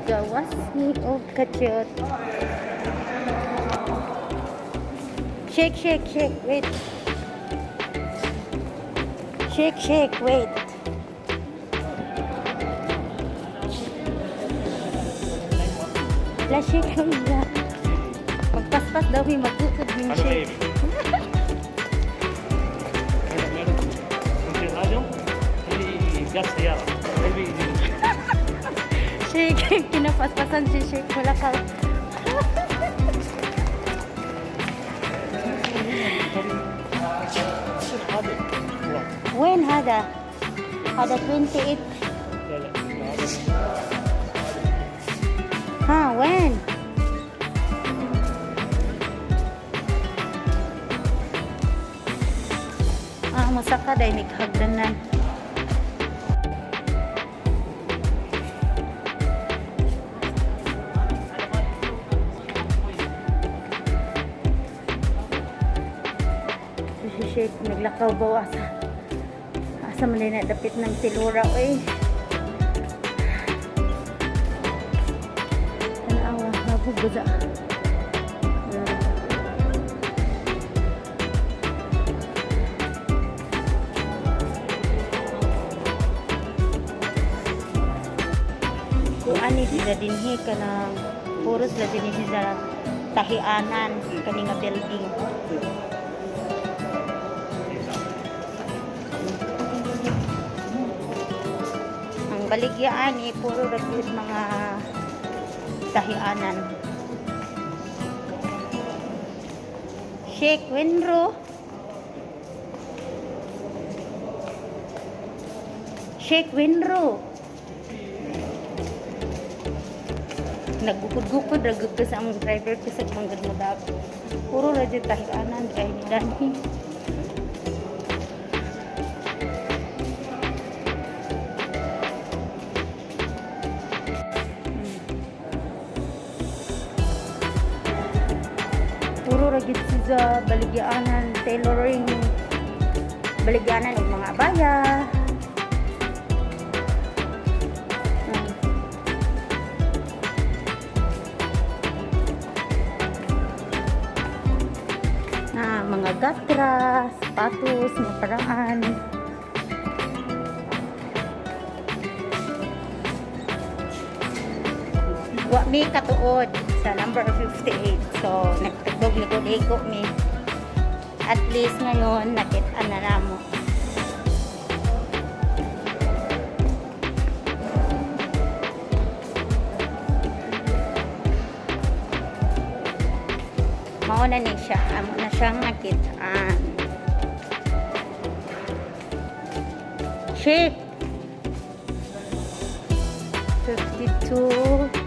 Gawas ni og ka-cute. Shake, shake, shake. Wait. Shake, shake. Wait. La, shake la. Magpaspas daw mi, magtukod mi, Ano shake. Babe? ممكن اليوم اللي جات سيارة اللي Shake, kinapaspasan si Shake. Wala ka. وين هذا؟ هذا 28. لا لا هذا ها وين؟ Ah, masaka dahil naghagdanan. Si Sheikh naglakaw ba asa? Asa man din na dapit ng tilura oy. Tanawa, habog ba. Kung ani sila dinhi kanang puro sila dinhi sa tahianan kani nga building. Ang baligyaan eh, puro ra gyud mga tahianan. Sheikh Wenro. Sheikh Wenro. Naggukod-gukod ra gud ko sa among driver kasi manggad mo dako. Puro ra jud tahianan kay ni Danny. Puro ra gid siya baligyaanan, tailoring, baligyanan og mga abaya. Na mga gatra, sapatos, mga paraan. Wa mi katuod sa number 58. So, nagtugdog likod-iko mi. At least ngayon, nakita na namo. Mao na ni siya. Amo na siyang nakitaan. Shake! 52.